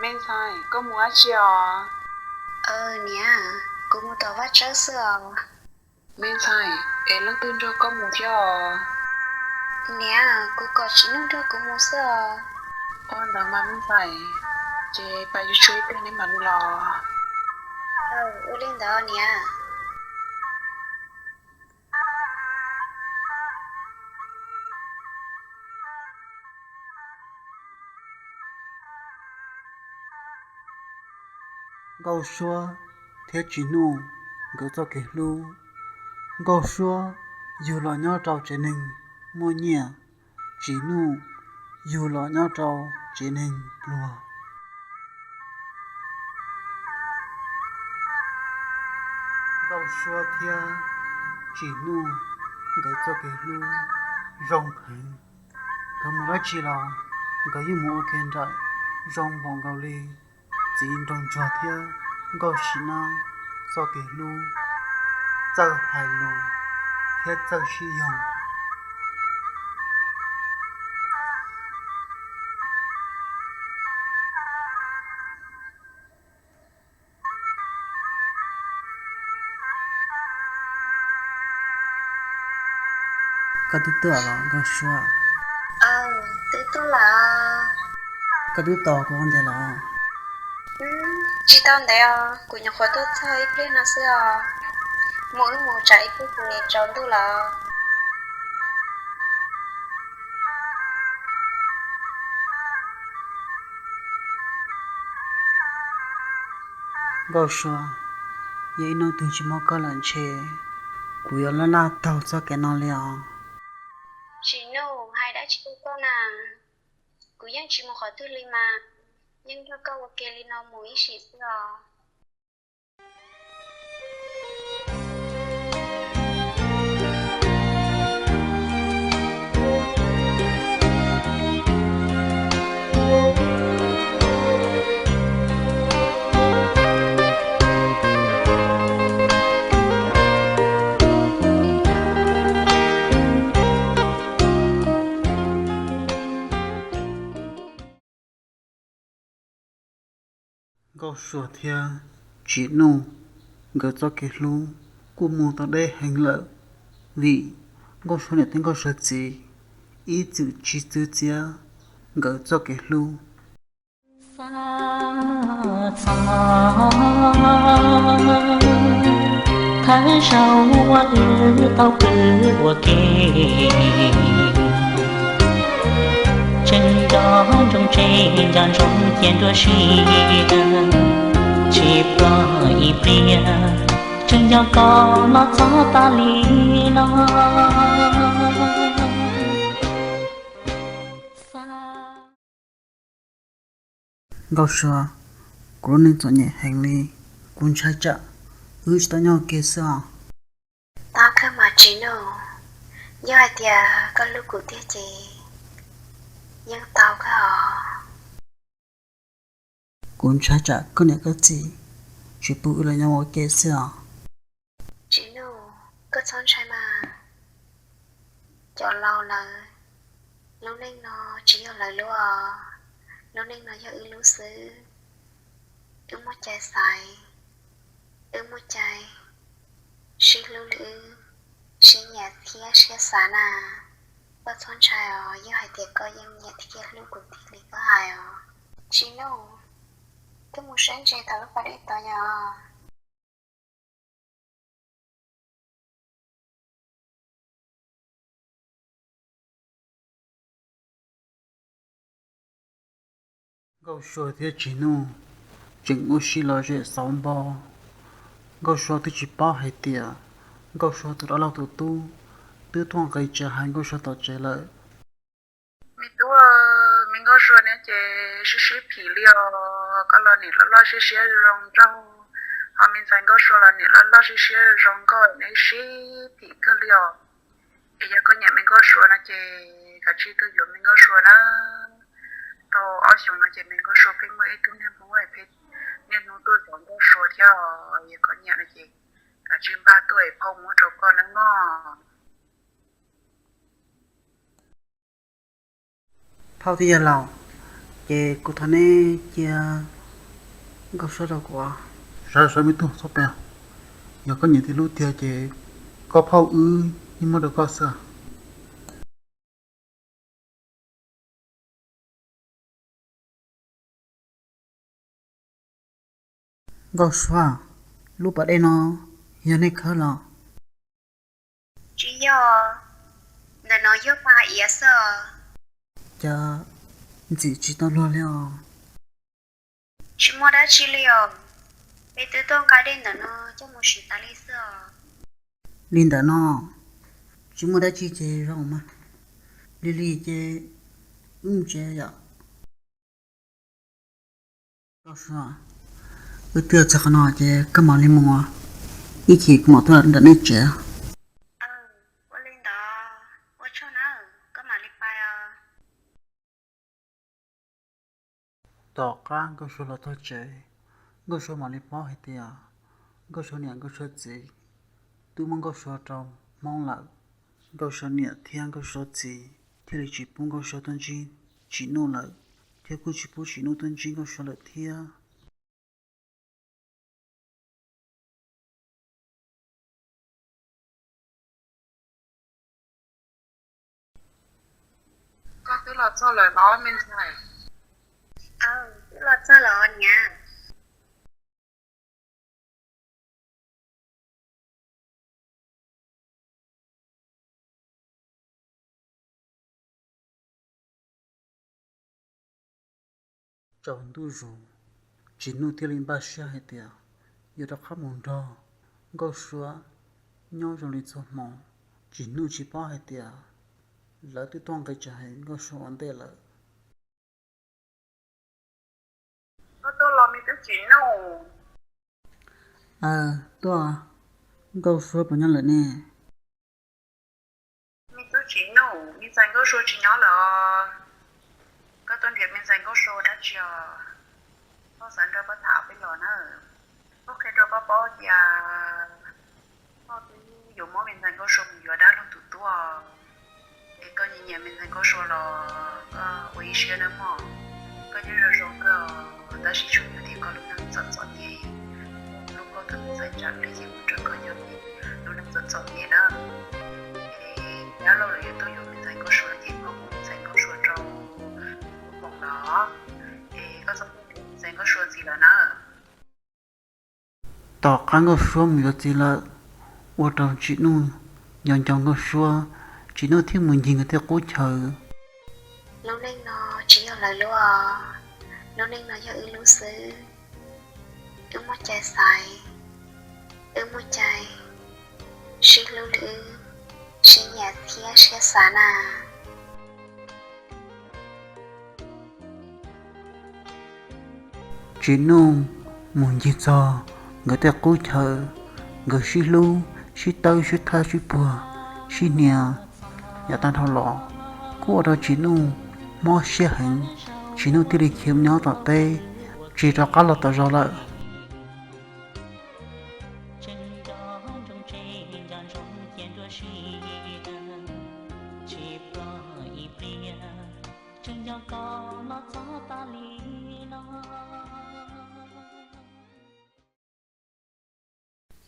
Me ntxhais, koj mus dab tsi os? Niam, kuv mus tom vaj tsawb xwb os. Me ntxhais, es leej twg nrog koj mus thiab os? Niam, kuv kom Tsim Nuj nrog kuv mus xwb os. Ua ntawd mas me ntxhais, ces pab yuav tshuab ib pliag neb mam li los. Ua li ntawd niam. Nkauj Suab thiab Tsim Nuj nkawd txoj kev hlub. Nkauj Suab yug los nyob rau tsev neeg muaj nyiaj, Tsim Nuj yug los nyob rau tsev neeg pluag. Nkauj Suab thiab Tsim Nuj nkawd txoj kev hlub zoo heev. Nkawd mus dab tsi los nkawd yeej mus ua ke nraim zoo npaum nkaus li txiv nraug ntsuag thiab nkauj sim neej txoj kev hlub, txawj hais lus thiab txawj sib yoog. Koj twb tuaj los Nkauj Suab? Twb tuaj lawm. Koj twb tos kuv ua ntej los? Tsis tau ntev os, kuv nyuam qhuav tuaj txog ib pliag no xwb os. Mus wb mus tsam ib pliag ces tsaus ntuj lawm. Nkauj Suab, yog ib hnub twg tsis muaj koj lawm ntshe kuv yuav laj laj taug txoj kev no li os. Tsim Nuj, hais dab tsi rau koj na? Kuv yeej tsis mus qhov twg li mas, yeej nrog koj ua ke li no mus ib sim xwb os. Nkauj Suab thiab Tsim Nuj nkawd txoj kev hlub kuj mus tau deb heev lawm, vim Nkauj Suab niam thiab Nkauj Suab txiv ib txwm tsis txwv txiav nkawd txoj kev hlub. Thawj zaug uas wb tau pw ua ke, tseem nco ntsoov tseem nco ntsoov cia nruab siab, tsis pom ib pliag tseem nco koj los txog tas li no. Nkauj Suab, kuv lub neej txom nyem heev li, kuv ntshai tsam wb tsis tau nyob ua ke xwb os. Tau kawg mas Tsim Nuj, yog hais tias koj hlub kuv tiag ces yeej tau kawg os. Kuv ntshai tsam koj niam koj txiv tsis pub wb los nyob ua ke xwb os. Tsim Nuj, koj txhob ntshai mas. Cov laus lawm, lub neej no tsis yog lawv lub os, lub neej no yog wb lub xwb. Wb muaj cai xaiv, wb muaj cai sib hlub li wb siab nyiam thiab siab xav na. Koj txhob ntshai os, yog hais tias koj yeej nyiam thiab hlub kuv tiag li koj hais os. Tsim Nuj, koj mus saib ntses tom lub pas dej tod yom. Nkauj Suab thiab Tsim Nuj tseem ua si lom zem xauv npo. Nkauj Suab twb tsis paub hais tias Nkauj Suab tus dab laug tus tub twb tuaj nqis tsev hais Nkauj Suab tom tsev lawm. Me tub, me Nkauj Suab ne ces sib sib phim li os, koj los nim loj loj siab siab zoo nraug, ho me ntxhais Nkauj Suab los nim loj loj siab siab zoo nkauj, neb sib phim kawg li os. Es yog koj nyiam me Nkauj Suab no ces kav tsij tuaj yuav me Nkauj Suab na. Tau ob xyoos no ces me Nkauj Suab pheej muaj ib tug niag hnub, pheej niaj hnub tuaj zov Nkauj Suab thiab os. Yog koj nyiam no ces kav tsij npaj tuaj es phauj muab rau koj nawb mog. Phauj thiab yawg laus, Ces kuv thov neb cia Nkauj Suab rau kuv. Sawv sawv me tub, txhob pes. Yog koj nyiam txiv hlub tiag ces koj phauj wb yeej muab rau koj xwb. Nkauj Suab, lub pas dej no yog nej khawb los? Tsis yog, ntawm no yog paj iav xwb os. Cas ntxim tsis tau luag li os. Tsis muaj dab tsi li os, peb twb tuaj nqa dej ntawm no coj mus siv tas li xwb os. Li ntawm no tsis muaj dab tsi ces zoo mas. Li li ces wb mus tsev yom. Nkauj Suab, wb twb txog qhov no ces koj mam li mus, ib chim kuv mam tuaj nram nej tsev. Ua li ntawd ua tsaug na, koj mam li pais os. Tom qab Nkauj Suab los txog tsev, Nkauj Suab mam li paub hais tias Nkauj Suab niam Nkauj Suab txiv twb muab Nkauj Suab rau Hmoob lawm. Nkauj Suab niam thiab Nkauj Suab txiv thiaj li tsis pub Nkauj Suab tuaj ntsib Tsim Nuj lawm, thiab kuj tsis pub Tsim Nuj tuaj ntsib Nkauj Suab lawm thiab. Koj twb los txog lawm los me ntxhais? Aw, twb los txog los niam. Tsaus ntuj zus, Tsim Nuj thiaj li npaj siab hais tias yuav rov qab mus nrog Nkauj Suab nyob zoo li txhua hmo. Tsim Nuj tsis paub hais tias lawv twb tuaj nqis tsev hais Nkauj Suab ua ntej lawm. Koj tuaj los me tub Tsim Nuj? Aw, tuaj. Nkauj Suab puas nyob lawm ne? Me tub Tsim Nuj, me ntxhais Nkauj Suab tsis nyob lawm os. Koj tuaj nrhiav me ntxhais Nkauj Suab ua dab tsi os? Koj xav nrog koj tham peb los na. Koj qhia rau koj paub tias koj twb yuav muab me ntxhais Nkauj Suab mus yuav dab laug tus tub os. Es koj nyiam nyiam me ntxhais Nkauj Suab los koj ua ib siab nawb mog. Koj nyob zoo zoo kawg, tab sis tsuas yog tias koj lub neej txom txom nyem, lub nkauj tus me ntxhais ntsa li ces mus nrog koj nyob ces lub neej txom txom nyem na. Es dab laug los yuav tuaj yuav me ntxhais Nkauj Suab ces koj muab me ntxhais Nkauj Suab rau Nkauj Foom los, es koj txhob nrhiav me ntxhais Nkauj Suab ntxiv lawm na. Tom qab Nkauj Suab mus yuav txiv lawm, ua rau Tsim Nuj nco nco Nkauj Suab, Tsim Nuj thiaj mus ncig nkawd tej qub chaw. Lub neej no tsis yog lawv lub os, lub neej no yog wb lub xwb. Wb muaj cai xaiv, wb muaj cai sib hlub li wb sib nyiam thiab siab xav na. Tsim Nuj mus ncig txog nkawd tej qub chaw, nkawd sib hlub, sib tawb, sib thab, sib puag, sib hnia yav tag dhau los, kuj ua rau Tsim Nuj mob siab heev. Tsim Nuj thiaj li khiav nyob tom teb, tsis rov qab los tom zos lawm.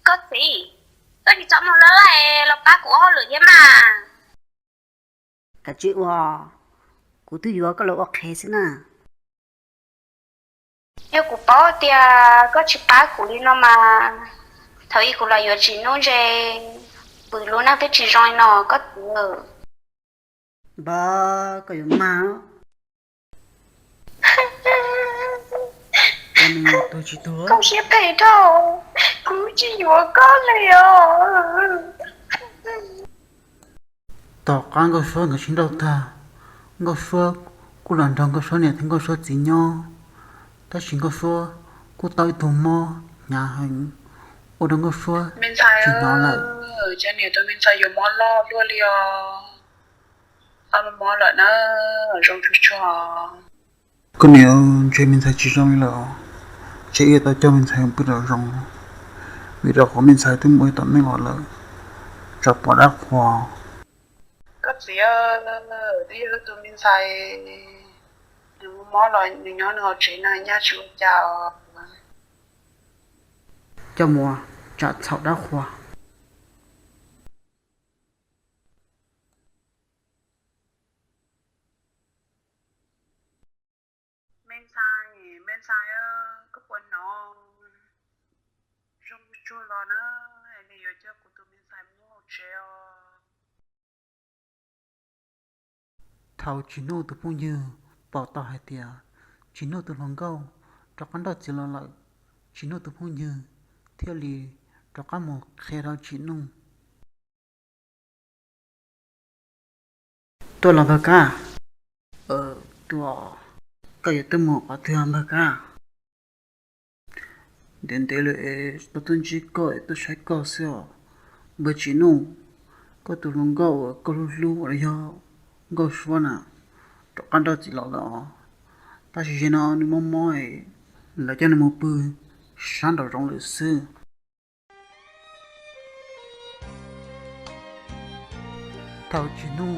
Koj txiv, koj tsis txhob mus lawm lauj, los pab kuv ua hauj lwm thiab mas. Kav tsij ua, kuv twb yuav koj los ua qhev xwb na. Yog kuv paub tias koj tsis pab kuv li no mas, thaum ub kuv los yuav Tsim Nuj ntshe kuv lub neej twb tsis zoo li no koj txiv. Npawg, koj yuav mag. Koj siab phem dhau, kuv tsis yuav koj li os. Tom qab Nkauj Suab nkawd sib nrauj tag, Nkauj Suab kuj los nrog Nkauj Suab niam thiab Nkauj Suab txiv nyob, tab sis Nkauj Suab kuj tau ib tug mob hnyav heev, ua rau Nkauj Suab tsis hnov lawm. Cov niam tus me ntxhais yuav mob loj luaj li os. Mob lawm na, zoo tsuag tsuag. Koj niam, ntshe me ntxhais tsis zoo li lawm, ntshe wb tau coj me ntxhais pw tom zoov, vim rau qhov me ntxhais twb mus ua tom neej los lawm, tsam pom dab qhuas. Koj txiv, twb yog wb tus me ntxhais Nws mob mob los nws nyob nws hauv tsev no nyab tsis ua cas. Coj mus tsam txhaum dab qhuas. Me ntxhais, me ntxhais, koj puas hnov? Zoo tsuag los na, nws yuav coj kuv tus me ntxhais mus hauv tsev os. Thaum Tsim Nuj tus phooj ywg pom tau hais tias Tsim Nuj tus hluas nkauj rov qab nrauj txiv los lawm, Tsim Nuj tus phooj ywg thiaj li rov qab mus qhia rau Tsim Nuj. Tuaj los npawg Kab? Tuaj. Koj yuav tuaj mus qhov twg npawg Kab? Ntev ntev lawm es tuaj tuaj ntsib koj es tuaj saib koj xwb os. Npawg Tsim Nuj, koj tus hluas nkauj uas koj hlub hlub uas yog Nkauj Suab na, rov qab nrauj txiv los lawm os. Tab sis zaum no nws mob mob es lawv coj nws mus pw sab nraum zoov lawm xwb. Thaum Tsim Nuj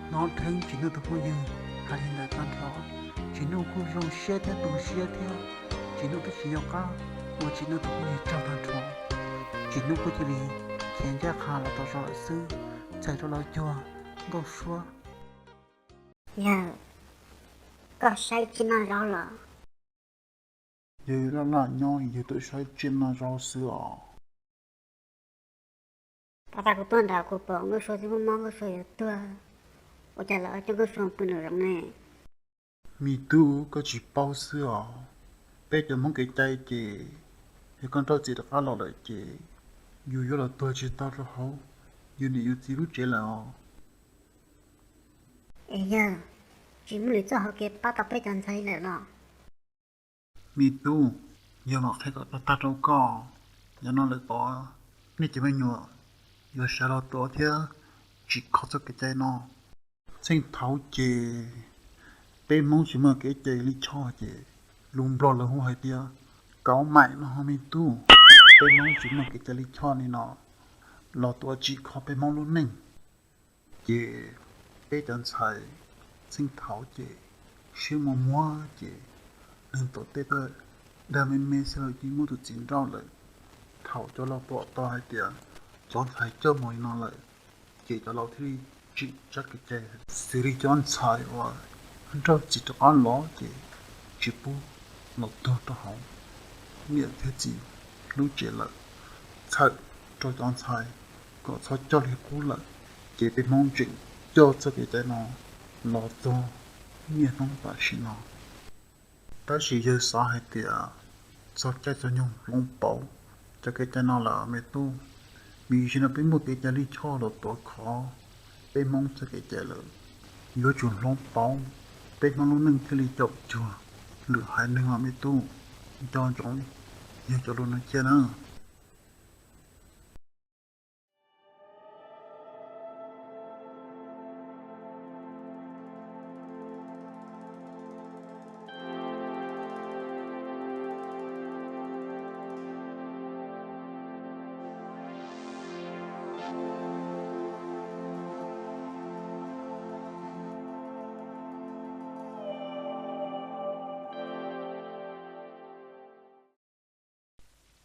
hnov dheev Tsim Nuj tus phooj ywg hais li ntawd tag nrho, Tsim Nuj kuj zoo siab thiab tu siab thiab. Tsim Nuj twb tsis nco qab ua Tsim Nuj tus phooj ywg raug tag nrho. Tsim Nuj kuj cia li khiav ncaj qha los tom zos lawm xwb, txhais rau los cuag Nkauj Suab. Yawg, koj saib tsiaj noj zaub los? Yawg laj laj nyob, yawg tuaj saib tsiaj noj zaub xwb os. Tab sis kuv tuaj nrad kuv pom Nkauj Suab twb mob mob, Nkauj Suab yuav tuag, ua cas lawv coj Nkauj Suab pw nraum zoov ne? Me tub, koj tsis paub xwb os. Peb cov Hmoob kev cai ces yog koj nrauj txiv rov qab los lawm ces yus yuav los tuag tsis tau rau hauv yus niam yus txiv lub tsev lawm os. Es yawg, tsis muaj lwm txoj hauv kev pab tau peb cov ntxhais lawm los? Me tub, yawg mam qhia kom tag tag rau koj. Yog no lawm tod nej cov me nyuam yuav sawv los tuav thiab tsim kho txoj kev cai no. Txheej thaud ces peb Hmoob tsis muaj kev cai lij choj ces lus Nplog lawv hu hais tias kav maim no me tub. Peb Hmoob tsis muaj kev cai lij choj li no los tuav tsim kho peb Hmoob lub neej. Ces peb cov ntxhais txheej thaud ces siab muag muag ces neeg tom tej tuaj dag me me xwb los yeej muab tus txiv nrauj lawm. Thaum cov laus pom tau hais tias cov ntxhais coj mus li no lawm, ces cov laus thiaj li tsim txoj kev cai xws li cov ntxhais uas nrauj txiv rov qab los ces tsis pub los tuag rau hauv niam thiab txiv lub tsev lawm, txhawm rau cov ntxhais kom txhob coj li qub lawm. Ces peb Hmoob tseem coj txoj kev cai no los txog niaj hnub tam sim no. Tab sis yawg xav hais tias txog caij txog nyoog hloov pauv cov kev cai no lawm me tub, vim yam no peb muaj kev cai lij choj los tuav khov peb Hmoob txoj kev cai lawm. Yuav tsum hloov pauv peb Hmoob lub neej thiaj li caum cuag lwm haiv neeg os me tub. Nco ntsoov yawg cov lus no cia na.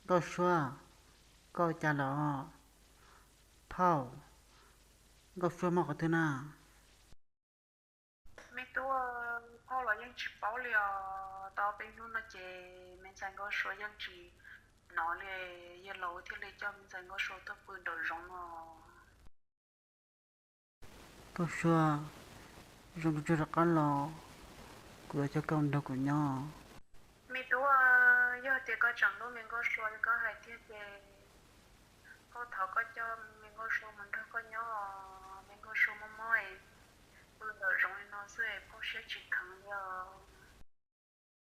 Nkauj Suab, koj ua cas lawm? Phauj, Nkauj Suab mob qhov twg na? Me tub, phauj los yeej tsis paub li os. Tau peb hnub no ces me ntxhais Nkauj Suab yeej tsis hnov li, yawg laus thiaj li coj me ntxhais Nkauj Suab tuaj pw nraum zoov no. Nkauj Suab, zoo tsuag rov qab los, kuv yuav coj koj nrog kuv nyob. Me tub, yog tias koj tseem hlub me Nkauj Suab li koj hais thiab ces phauj thov koj coj me Nkauj Suab mus nrog koj nyob. Me Nkauj Suab mob mob es pw nraum zoov li no xwb es phauj siab tsis kheev li os.